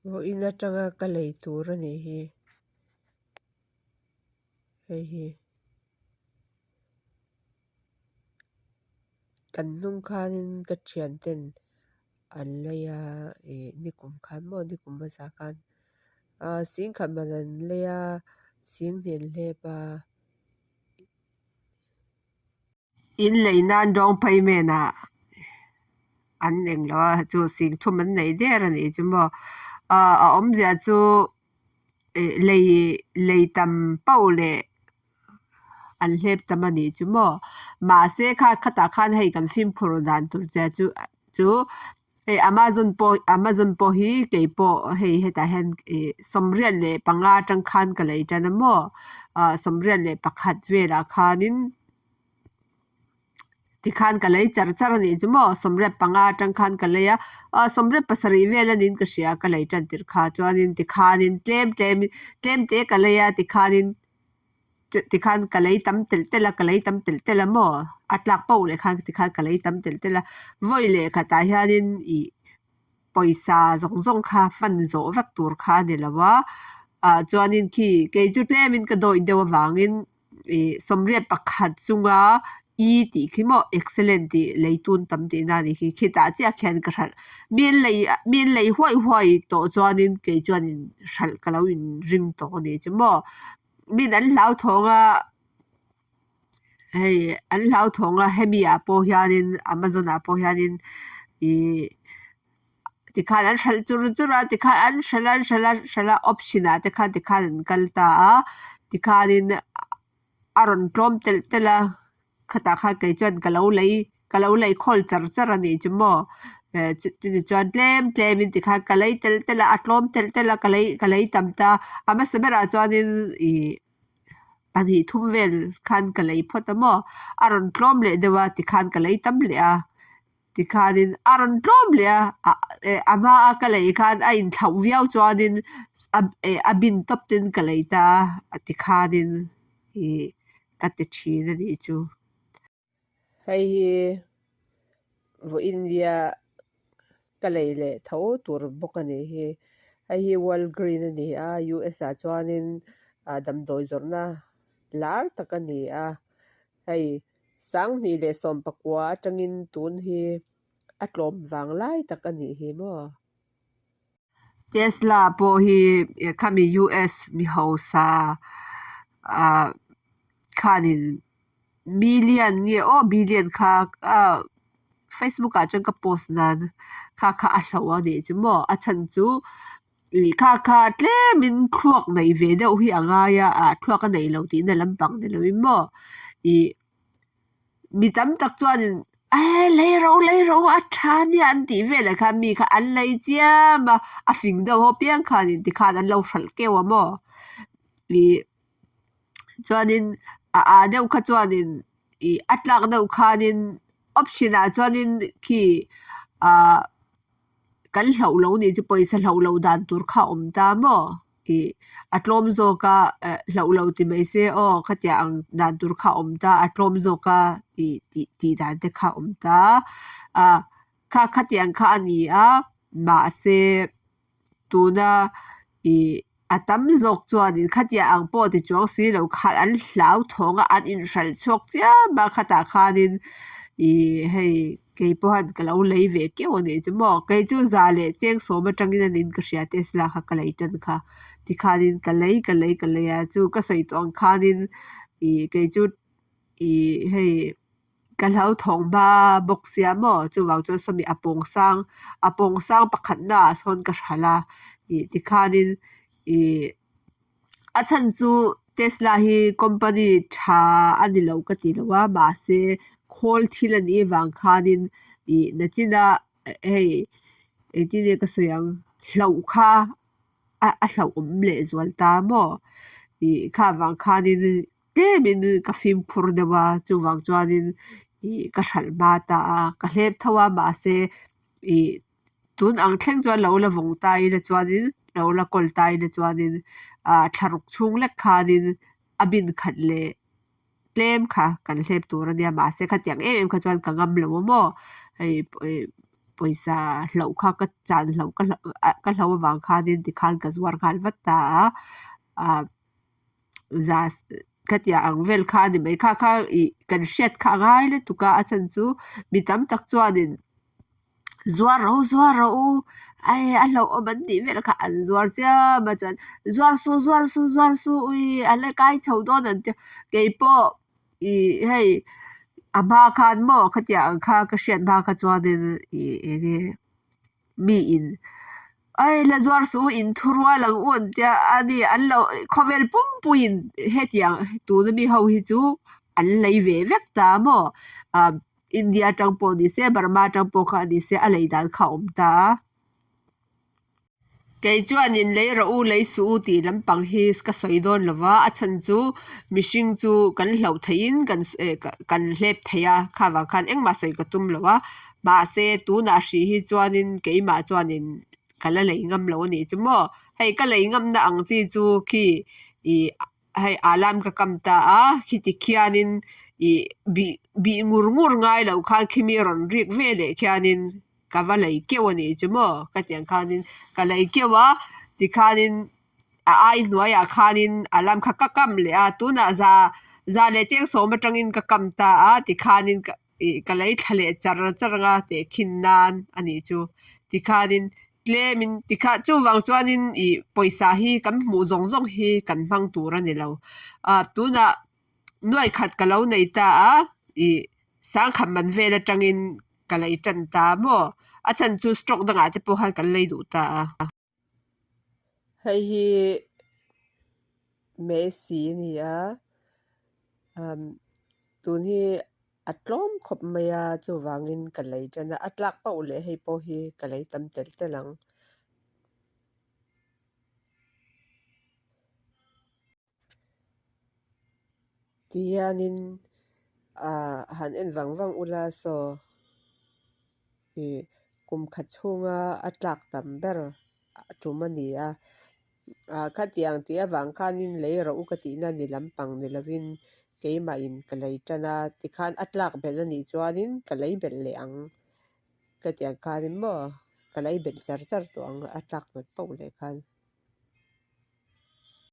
Vawiin atanga ka lei tur a nih hi hei hi kan hnung khanin ka thianten an lei a ih nikum khan maw nikum hmasa khan ah singkhat man an lei a singhnih an hlep a. In lei nan down payment ah an eng lo a chu singthum an nei der a nih chu maw ah a awmzia chu ih lei lei tam pauh leh an hlep tam a nih chu maw mahse kha khatah khan hei kan fimkhur dan tur che chu chu hei amazon pawh amazon pawh hi keipawh hei hetah hian ih sawmriat leh panga atang khan ka lei tan a maw ah sawmriat leh pakhat velah khanin tikhan ka lei char char a nih chu maw sawmriat panga atang khan ka lei a ah sawmriat pasarih vel a niin ka hria ka lei tan tirh kha chuanin tikhanin tlem tlem tlem te ka lei a tikhanin tikhan ka lei tam telh telh a ka lei tam telh telh a maw a tlak poh leh khan tikhan ka lei tam telh telh a vawi leh khatah hianin ih pawisa zawng zawng kha hman zawh vek tur kha a ni lo a ah chuanin khi kei chu tlemin ka dawih deuh avangin ih sawmriat pakhat chunga e tih khi maw excellent tih lei tun tam tihna a nih khi khitah chiah khian ka hralh mi an lei mi an lei huai huai tawh chuanin kei chuanin hralh ka lo inring tawh a nih chu maw min an hlauthawng a hei an hlauthawng a hemi ah pawh hianin amazon ah pawh hianin ihh tikhan an hralh chur chur a tikhan an hralh a an hralh a an hralh a option ah te khan tikhan an kal ta a tikhanin a rawn tlawm telh telh a khatah khan kei chuan ka lo lei ka lo lei khawl char char a nih chu maw eh chutih chuan tlem tlem in tikhan ka lei telh telh a a tlawm telh telh a ka lei ka lei tam ta a hmasa berah chuanin ih pahnih thum vel khan ka lei phawt a maw a rawn tlawm leh deuh a tikhan ka lei tam leh a. Tikhanin a rawn tlawm leh a, ah eh a hma a ka lei khan a inthlauh viau chuanin a eh a bin tawp ten ka lei ta a tikhanin ih ka ti thin a nih chu. Hei hi vawiin nia ka lei leh tho tur bawk a nih hi. Hei hi Walgreen a ni a U_S ah chuanin ah damdawi zawrhna lar tak a ni a hei. Sanghnih leh sawmpakua atangin tun hi a tlawm vang lai tak a nih hi maw? Tesla pawh hi khami US mi hausa ah khanin million nge aw billion kha ah facebook ah chuan ka post nan kha kha a hloh a nih chu maw a chhan chu ih kha kha tlemin thluak neih ve deuh hi a ngai a ah thluak a neih loh tihna lampang ni lovin maw ih mi tam tak chuanin e lei ro lei ro a tha ania an tih velah khan mi kha an lei chiam a a fing deuh ho piang khanin tikhan an lo hralh keuh a maw ih chuanin a ah deuh kha chuanin ih a tlak deuh khanin option ah chuanin khi ah. Kan hlauh lo nih chu pawisa hlauh loh dan tur kha a awm ta maw? Ih a tlawm zawk a eh hlauh lo ti mai se aw khatiang ang dan tur kha a awm ta a tlawm zawk a tih tih tih dan te kha a awm ta a kha khatiang kha a ni a mahse tuna ih A tam zawk chuanin khatiang ang pawh ti chuang si lo khan an hlauthawng a, an inhralh chhuak chiam a, khatah khanin ih hei kei pawh hian ka lo lei ve keuh a nih chu maw. Kei chu za leh cheng sawm atangin a niin ka hria Tesla kha ka lei tan kha. Tikhanin ka lei ka lei ka lei a, chu ka sawi tawh ang khanin ih kei chu ih hei. Ka hlauthawng hma bawk sia maw chuvang chuan sawmi a pawng sang a pawng sang pakhat naah sawn ka hralh a ih tikhanin ih a chhan chu Tesla hi company tha a ni lo ka ti lo a mahse khawl thil a nih avang khanin ih nachina hei engtin nge ka sawi ang hlauh kha a a hlauhawm leh zual ta maw ih kha vang khanin. Tlemin ka fimkhur deuh a chuvang chuanin ih ka hralh hma ta a ka hlep tho a mahse ih tun ang thleng chuan lo la vawng ta ila chuanin lo la kawl ta ila chuanin ah thlaruk chhung lek khanin a bin khat leh tlem kha kan hlep tur a nia mahse khatiang em em kha chuan ka ngam lo a maw hei ih. pawisa hloh kha ka chan hloh ka hloh ka hloh avang khanin tikhan ka zuar nghal vat ta a ah za khatiang ang vel kha a ni mai kha kha ih kan hriat kha a ngai lutuk a a chhan chu mi tam tak chuanin zuar rawh u zuar rawh u ai a hlauhawm an tih vel kha an zuar chiam a chuan zuar suh zuar suh zuar suh ui a la kai chho dawn an tia keipawh ih hei a hma khan maw khatiang ang kha ka hriat hma kha chuanin ih eng nge miin ai la zuar suh u in thurual ang u an tia a ni an lo khawvel pumpuiin hetiang tuna mi ho hi chu an lei ve vek ta maw ah India atang pawh ni se Burma atang pawh kha ni se a lei dan kha a awm ta a. Kei chuan in lei rawh u lei suh u tih lampang hi ka sawi dawn lo va a chhan chu mihring chu kan hlauh theihin kan kan hlep thei a kha vang khan engmah sawi ka tum lo a mahse tunah hrih hi chuanin keimah chuanin ka la lei ngam lo a nih chu maw hei ka lei ngamna ang chi chu khi ih hei alarm ka kam ta a khiti khianin ih bih bih ngur ngur ngai loh khan khimi rawn rik ve leh khianin ka va lei keuh a nih chu maw ka tiang khanin ka lei keuh a tikhanin a ai hnuaiah khanin alarm kha ka kam leh a tunah za za leh cheng sawm atangin ka kam ta a tikhanin ka ih ka lei thla leh char char anga tehkhin nan a nih chu tikhanin tlemin tikha chuvang chuanin ih pawisa hi kan hmuh zawng zawng hi kan hmang tur a ni lo ah tunah nuai khat ka lo nei ta a ih sangkhat man vel atangin ka lei tan ta maw a chhan chu stock dangah te pawh khan kan lei duh ta a. Hei hi Messi a ni a umm tun hi a tlawm khawp mai a chuvangin ka lei tan a a tlak pauh leh hei pawh hi ka lei tam telh telh ang. Ti hianin ah han en vang vang ula saw ih kum khat chhunga a tlak tam ber tum a ni a ah khatiang tih avang khanin lei rawh u ka tihna ni lampang ni lovin keimahin ka lei tan a tikhan a tlak belh a nih chuanin ka lei belh leh ang ka tiang khanin maw ka lei belh char char tawh ang a tlak nat pauh leh khan.